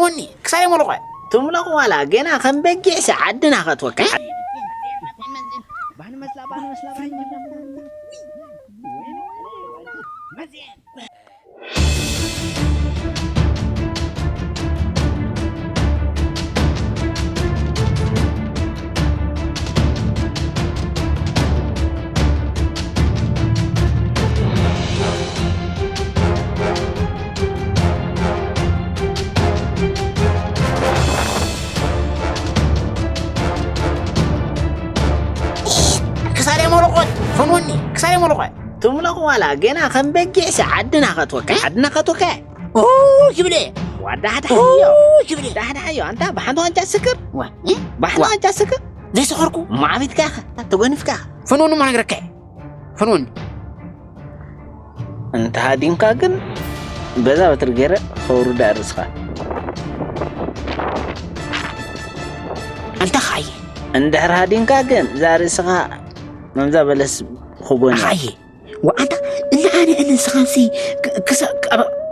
ወኒ ክሳይ ሞልቆ ትምለቑ ዋላ ገና ከም በጊዕሲ ዓድና ከትወካ። ክሳደ መለኮት ፈንወኒ ክሳደ መለኮት ትምለቑ ዋላ ገና ከም በጊዕሲ ዓድና ከትወካ ዓድና ከትወካ። ኡ ይብለ ዋዳ ሓደ ሓዮ ይብለ ዳሕዳ ሓዮ ኣንታ ብሓንቲ ዋንጫ ስክር ዋ እ? ብሓንቲ ዋ ዋንጫ ስክር ዘይሰኸርኩ ማዕቢትካ ኢኻ ተጎኒፍካ ኢኻ። ፈንወኒ ማነግረካ ፈንወኒ እንተ ሃዲምካ ግን በዛ በትሪ ገይረ ከውርዳ ርእስኻ። ኣንታ ኻየ እንድሕር ሃዲምካ ግን እዛ ርእስኻ መምዛ በለስ ክጎኒ ኣኻየ ወኣንታ እንዓነ እንስኻንሲ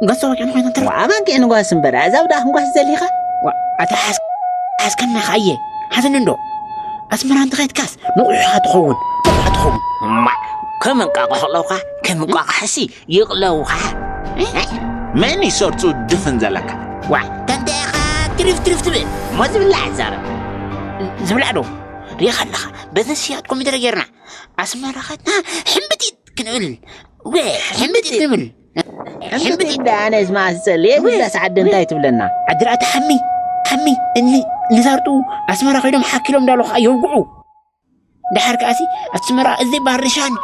ገሶ ወቂዕን ኮይና እንተ ኣባጊዕ ንጓስ እምበር ኣዛብ ዳ ክንጓስ ዘሊኻ ኣታ ሓስከና ኻየ ሓዘኒ እንዶ ኣስመራ እንተኸይድካስ ንቑሕ ኢኻ ትኸውን ንቑሕ ትኸውን። እማ ከም እንቃቑሖ ኣለውካ ከም እንቋቑሖሲ ይቕለውኻ። መን ይሰርጹ ድፍን ዘለካ ዋ ተንተ ኢኻ ትሪፍ ትሪፍ ትብል እሞ ዝብላዕ ዛረብ ዝብላዕ ዶ ሪኻ ኣለኻ በዘን ስያጥ ኮሚደረ ጌርና ኣስመራ ኸድና ሕምብጢጥ ክንብል ወ ሕምብጢጥ ክንብል ሕምብጢጥ ዳ ኣነስ ማስጸል የብላስ ዓዲ እንታይ ትብለና ዓዲ ርኣቲ ሓሚ ሓሚ እኒ ንዛርጡ ኣስመራ ከይዶም ሓኪሎም እንዳሉ ከዓ የውግዑ ድሓር ከኣሲ ኣስመራ እዚ ባህርሻን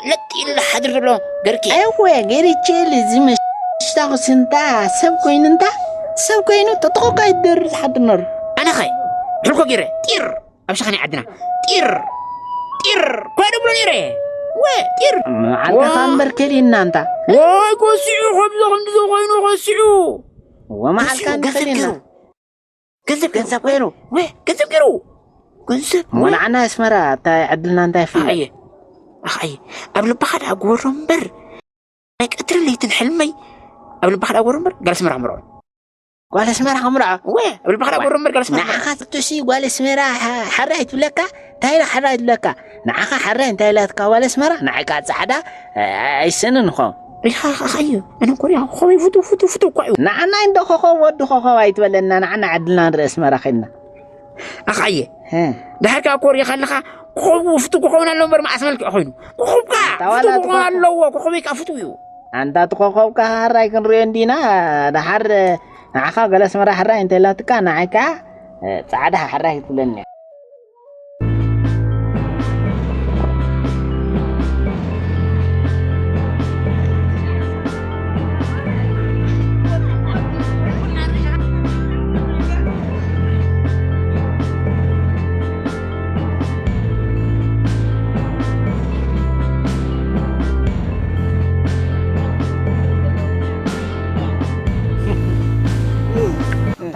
ለጥ ኢሉ ሓድር ዘሎ ገርኪ ኣይወ ገሪቼል እዚ መሽታኹስ እንታ ሰብ ኮይኑ እንታ ሰብ ኮይኑ ተጥቆካ ይደር ዝሓድር ነሩ ኣነኸ ሕልኮ ገይረ ጢር ኣብ ሸኻኒ ዓድና ጢር ጢር ኮነ ብሎ ነይረ ወ ጢር መዓልትኻ እምበር ከሊእና እንታ ወይ ከሲዑ ከምዚ ከምዚ ኮይኑ ከሲዑ ወመዓልካ ከሲዑ ገንዘብ ገይሩ ገንዘብ ገንዘብ ገንዘብ ገይሩ ወ ገንዘብ ገይሩ ገንዘብ እሞ ንዓና ኣስመራ እንታይ ዕድልና እንታይ ፍልጥ ኣየ ኣየ ኣብ ልባኻ ደኣ ግበሮ እምበር ናይ ቀትርን ለይትን ሕልመይ ኣብ ልባኻ ደኣ ግበሮ እምበር ጋል ኣስመራ ክምርዖ ጓል ኣስመራ ክምርዖ ወ ኣብ ልባኻ ደኣ ግበሮ እምበር ጋል ኣስመራ ንዓኻ ትሕቱሲ ጓል ኣስመራ ሓራይ ትብለካ እንታይ ኢላ ሓራይ ትብለካ ንዓኻ ሓራይ እንታይ ኢላትካ ጓል ኣስመራ ንዓይ ከዓ ፃዕዳ ኣይስንን ኾ ኢኻ ኢኻ እዩ ኣነ ኮርያ ኮኸበይ ፍቱ ፍቱ ፍቱ እኳ እዩ ንዓና እንዶ ኮኸብ ወዲ ኮኸብ ኣይትበለና ንዓና ዕድልና ንርኢ ኣስመራ ኸድና ኣኻየ ዳሕር ከዓ ኮር ኢኻ ኣለኻ ኮኸብ ፍቱ ክኸውን ኣለዎ እምበር መዓስ መልክዕ ኮይኑ ኮኸብካ ፍቱ ክኸውን ኣለዎ ኮኸበይ ከዓ ፍቱ እዩ ኣንታ እቲ ኮኸብካ ሃራይ ክንሪኦ እንዲና ዳሓር ንዓኻ ገለ ኣስመራ ሕራይ እንተላትካ ንዓይ ከዓ ፃዕዳ ሕራይ ክትብለኒ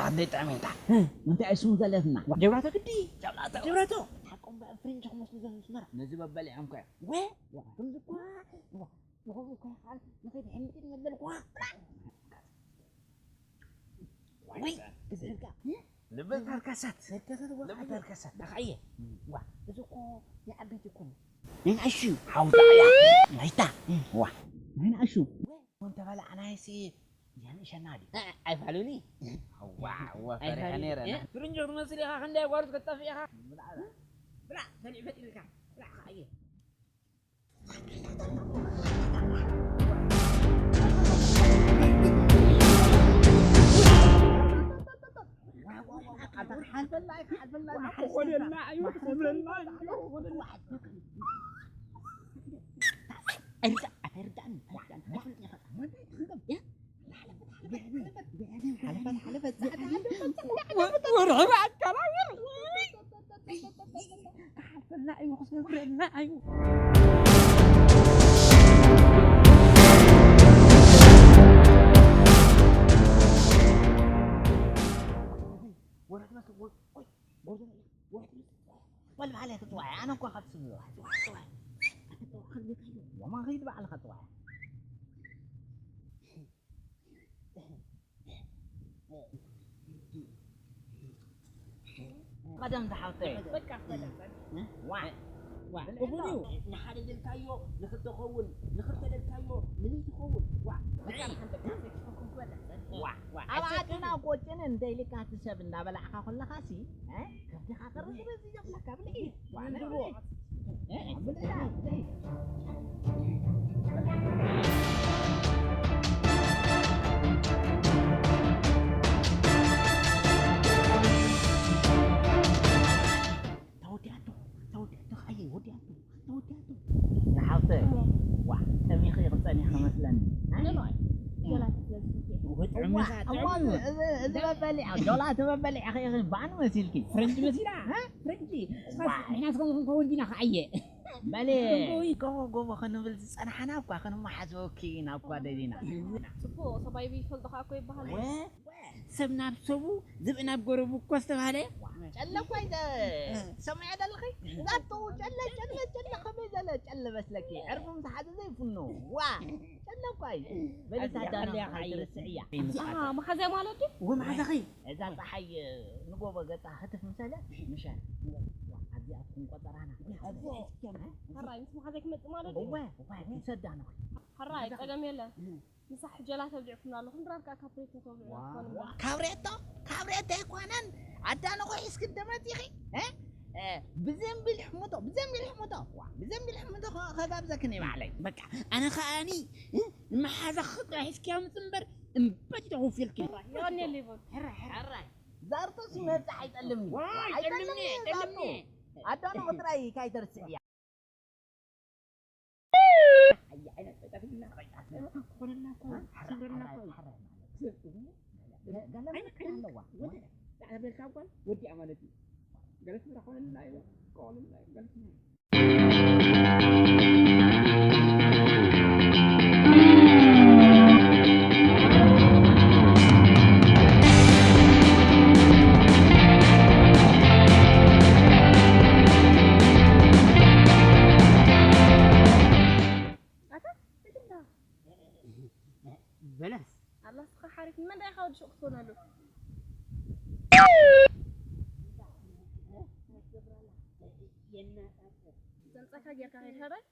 እንታይ ጥዕም እንታ እንታይ ስሙ ዘለትና ጀብራቶ ግዲ ጀብራቶ ጀብራቶ ሓቆም በፍሪንጅ ክመስሉ ዘስመራ ነዚ በበሊዖም ከ ወ ከምዚ እኳ ንኸይድ ሕምጢ መበልኩ ወይ ክዝሕልካ ልበይ ተርከሰት ልበይ ተርከሰት ኣኻየ ዋ እዚ እኮ ናይ ዓበይቲ እኮ ናይ ንኣሹ ሓውታ እያ ናይታ ዋ ናይ ንኣሹ እንተበላዕናይሲ የንእሸና ድዩ ኣይፋሉኒ ዋ ዋ ፈሪሐ ነይረ ፍርንጆ ትመስል ኢኻ ክንደይ ኣጓሩት ክትጠፍእ ኢኻ ብላ በሊዕ ፈጢርካ ብላ ኣኻየ ቀደም ዝሓፍተይ። በቃ፣ በቃ። ዋ። ዋ። ብልዕ ብኹሉ ኣሎ። ንሓደ ደልካዮ ንኽልተ ኸውን፣ ንኽልተ ደልካዮ ንሚእቲ ኸውን። ዋ። በቃ፣ ንሓደ ደልካዮ ንኽልተ ኸውን። ዋ። ዋ። ኣብ ዓድና ቆጭን እንተ ኢልካ እቲ ሰብ እንዳበላዕካ ከለኻሲ፣ እ? ከብድኻ ከርብ ዝበዚ ዘብለካ ብልዒ። ዋ። ምንድሮ? እ? ብልዒ፣ ብልዒ። ተወዲኣቶ፣ ተወዲኣቶ፣ ኣየ፣ ወዲኣቶ፣ ተወዲኣቶ። ዝሓፍተ፣ ዋ፣ ጠሚኺ ክጸኒኺ መስለኒ። እ? ገና፣ ገና ክትበልዕ። ወይ ጥዑም እዋ፣ ኢኻ፣ እዋ፣ ጥዑም። እዚ፣ እዚ፣ እዚ መበሊዓ፣ ዶላ እቲ መበሊዓ ኸ ኢኺ ባን መሲልኪ። ፍረንጅ መሲላ? እ? ፍረንጅ። እስኻስ ዋ። ንሕናስ ከምኡ ክንከውን ዲና ከዓየ? በሊ፣ ክንከውን። ጎቦ፣ ጎቦ ክንብል ዝጸናሕና እኳ ክንመሓዘወኪ ኢና እኳ ደሊና። ጽቡቕ፣ ሰብኣይ ብይፈልጦ ኸኣ እኮ ይበሃል። ወ-፣ ሰብ ናብ ሰቡ፣ ዝብኢ ናብ ጎረቡ እኮ ዝተባህለ። ጨለ እኳ እዩ ዘ-፣ እ። ሰሚዐ ደለኺ? ዛቱ ጨለ፣ ጨለ፣ ጨለ፣ ከመይ ዘለ ጨለ መስለኪ? ዕርፉ ምስ ሓዘ ዘይፍኖ። ዋ! ጨለ እኳ እዩ። በሊ ኣዚኣ ታዳና ቀልያ ኸዓ ኣይትርስዕያ። ኣዚኣ መሓዛይ ማለት ድዩ? እወ፣ መሓዛኺ። እዛ ጸሓይ ንጎቦ ገጻ ህትፍ ምሰለ፣ ምሸ። ዋ፣ ኣዚኣትኩም ቆጸራና። ሕራይ ምስ መሓዛይ ክመጽእ ማለት ድዩ? እወ፣ እወ፣ ክንሰዳ ነው። ሕራይ ጸገም የለን። እ። ምሳሕ ጀላ ተብሊዕኩምና ኣለኹም፣ ድራር ከኣ ካብሬቶ ተብልዑ ዋ። ኣይኮነን። ካብሬቶ? ካብሬቶ ኣይኮነን። ኣዳንኹ ሒዝኪ እንተ መጺኺ፣ እ? እ፣ ብዘንቢል ሕምቶ፣ ብዘንቢል ሕምቶ፣ ዋ፣ ብዘንቢል ሕምቶ ከ-፣ ከጋብዘክን እየ ባዕለይ። በቃ፣ ኣነ ከኣኒ፣ እ፣ ንመሓዛኺ ጥራሕ ሒዝኪ ኣምጽ እምበር፣ እምበጢ ተኹፊልኪ። የቐንየለይ በሉ። ሕራይ፣ ሕራይ። ሕራይ። ዛርቶስ ይመጽእ ኣይጠልምኒ። ዋ፣ ዋ፣ ኣይጠልምኒ፣ ኣይጠልምኒ፣ ጠልምኒ። ዛርቶ። ኣዳንኹ ጥራይ ካይተርስዕያ። ኣየ ዓይነት ጸጸፊ ኢልና ኸይጣፍና ክኾነልና እኮ እዩ፣ ክሰብረልና እኮ እዩ። ገለ ዓይነት ምልክት ዓይነት ኣለዋ። ወደ ላዕሊ በልካ እኳ ወዲኣ ማለት እዩ። ገለ ስምራ ክኾነልና እዩ፣ ክኾነልና እዩ፣ ገለ ስምራ። ኣታ፣ እንታይ ትብላ? በለስ። ኣላ፣ እስኻ ሓሪፍ፣ ንመን ደኣ ኢኻ ወዲ ሹቕ ክትኮነሉ? ዘምጻካ ጌርካ ከይድ፣ ሕራይ።